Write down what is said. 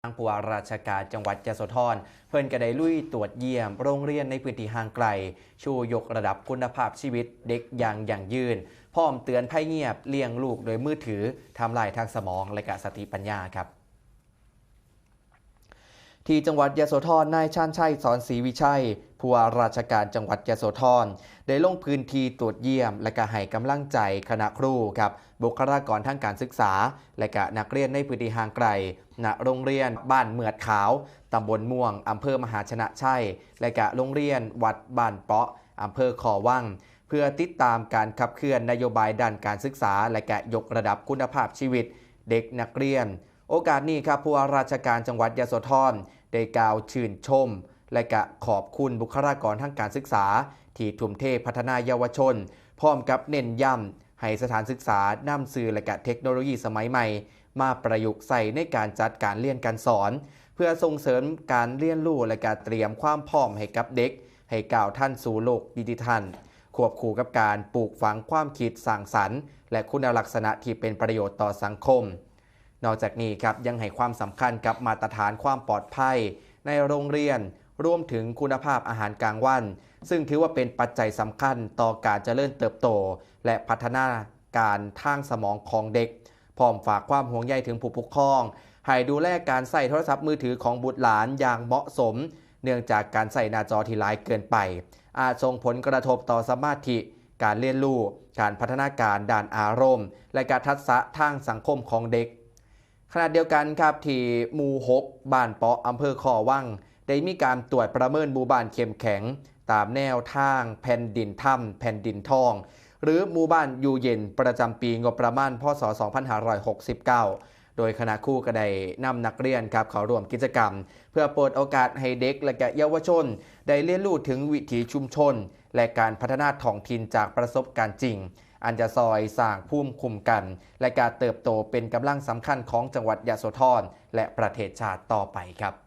າງຜູ້ວ່າລາຊະການຈັງຫວັດຍະໂສທອນ ເພິ່ນກໍໄດ້ລຸຍຕວດຢ້ຽມໂຮງຮຽນໃນພື້ນທີ່ຫ່າງໄກ ຊູ່ຍົກລະດັບຄຸນນະພາບຊີວິດເດັກຢ່າງຢັ້ງຍືນ ພ້ອມເຕືອນໄພງຽບ, ລ້ຽງລູກໂດຍມືຖື, ທຳລາຍທາງສະໝອງ ແລະກະສະຕິປັນຍາຄັບ. ທີ່ຈັງຫວັດຍະໂສທອນ, ນາຍຊານໄຊ ສອນສີວິໄຊ ຜູ້ວ່າລາຊະການຈັງຫວັດຍະໂສທອນ ໄດ້ລົງພື້ນທີ່ຕວດຢ້ຽມ ແລະກະໃຫ້ກຳລັງໃຈຄະນະຄູຄັບ, ບຸກຄະລາກອນທາງການສຶກສາ ແລະກະນັກຮຽນໃນພື້ນທີ່ຫ່າງໄກ ນະໂຮງຮຽນບ້ານເໝືອດຂາວ, ຕຳບົນມ່ວງ, ອຳເພີມະຫາຊະນະໄຊ ແລະກະໂຮງຮຽນວັດບ້ານເປາະ, ອຳເພີຄໍວັງ ເພື່ອຕິດຕາມການຂັບເຄື່ອນນະໂຍບາຍດ້ານການສຶກສາ ແລະກະຍົກລະດັບຄຸນນະພາບຊີວິດເດັກນັກຮຽນ. ໂອກາດນີ້ຄັບ, ຜູ້ວ່າລາຊະການຈັງຫວັດຍະໂສທອນ ໄດ້ກ່າວຊື່ນຊົມ ແລະກະຂອບຄຸນບຸກຄະລາກອນທາງການສຶກສາ ທີ່ທຸ່ມເທພັດທະນາເຍົາວະຊົນ, ພ້ອມກັບເນັ້ນຢ້ຳໃຫ້ສະຖານສຶກສານຳສື່ ແລະກະເທັກໂນໂລຢີສະໄໝໃໝ່ ມາປະຍຸກໃຊ້ໃນການຈັດການຮຽນການສອນ ເພື່ອສົ່ງເສີມການຮຽນຮູ້ ແລະກະຕຣຽມຄວາມພ້ອມໃຫ້ກັບເດັກ ໃຫ້ກ້າວທັນສູ່ໂລກດິຈິທັນ, ຄວບຄູ່ກັບການປູກຝັງຄວາມຄິດສ້າງສັນ ແລະຄຸນນະລັກສະນະທີ່ເປັນປະໂຫຍດຕໍ່ສັງຄົມ. ນອກຈາກນີ້ຄັບ, ຍັງໃຫ້ຄວາມສຳຄັນກັບມາດຕະຖານຄວາມປອດໄພໃນໂຮງຮຽນ, ລວມເຖິງຄຸນນະພາບອາຫານກາງວັນ, ຊຶ່ງຖືວ່າເປັນປັດໄຈສຳຄັນຕໍ່ການຈະເລີນເຕີບໂຕ ແລະພັດທະນາການທາງສະໝອງຂອງເດັກ, ພ້ອມຝາກຄວາມຫ່ວງໃຍເຖິງຜູ້ປົກຄອງ ໃຫ້ດູແລການໃຊ້ໂທລະສັບມືຖືຂອງບຸດຫຼານຢ່າງເໝາະສົມ, ເນື່ອງຈາກການໃຊ້ໜ້າຈໍທີ່ຫຼາຍເກີນໄປ ອາດສົ່ງຜົນກະທົບຕໍ່ສະມາທິ, ການຮຽນຮູ້, ການພັດທະນາການດ້ານອາລົມ ແລະກະທັກສະທາງສັງຄົມຂອງເດັກ. ຂະນະດຽວກັນຄັບ, ທີ່ໝູ່ຫົກ ບ້ານເປາະ, ອຳເພີຄໍວັງ ໄດ້ມີການຕວດປະເມີນໝູ່ບ້ານເຂັ້ມແຂງ ຕາມແນວທາງແຜ່ນດິນທຳ, ແຜ່ນດິນທອງ ຫຼື ໝູ່ບ້ານຢູ່ເຢັນ ປະຈຳປີງົບປະມານ ພ.ສ. ສອງພັນຫ້າຮ້ອຍຫົກສິບເກົ້າ ໂດຍຄະນະຄູກໍໄດ້ນຳນັກຮຽນຄັບ ເຂົ້າຮ່ວມກິດຈະກຳ ເພື່ອເປີດໂອກາດໃຫ້ເດັກ ແລະກະເຍົາວະຊົນ ໄດ້ຮຽນຮູ້ເຖິງວິຖີຊຸມຊົນ ແລະການພັດທະນາທ້ອງຖິ່ນຈາກປະສົບການຈິງ, ອັນຈະຊ່ອຍສ້າງພູມຄຸ້ມກັນ ແລະການເຕີບໂຕເປັນກຳລັງສຳຄັນຂອງຈັງຫວັດຍະໂສທອນ ແລະປະເທດຊາດຕໍ່ໄປຄັບ.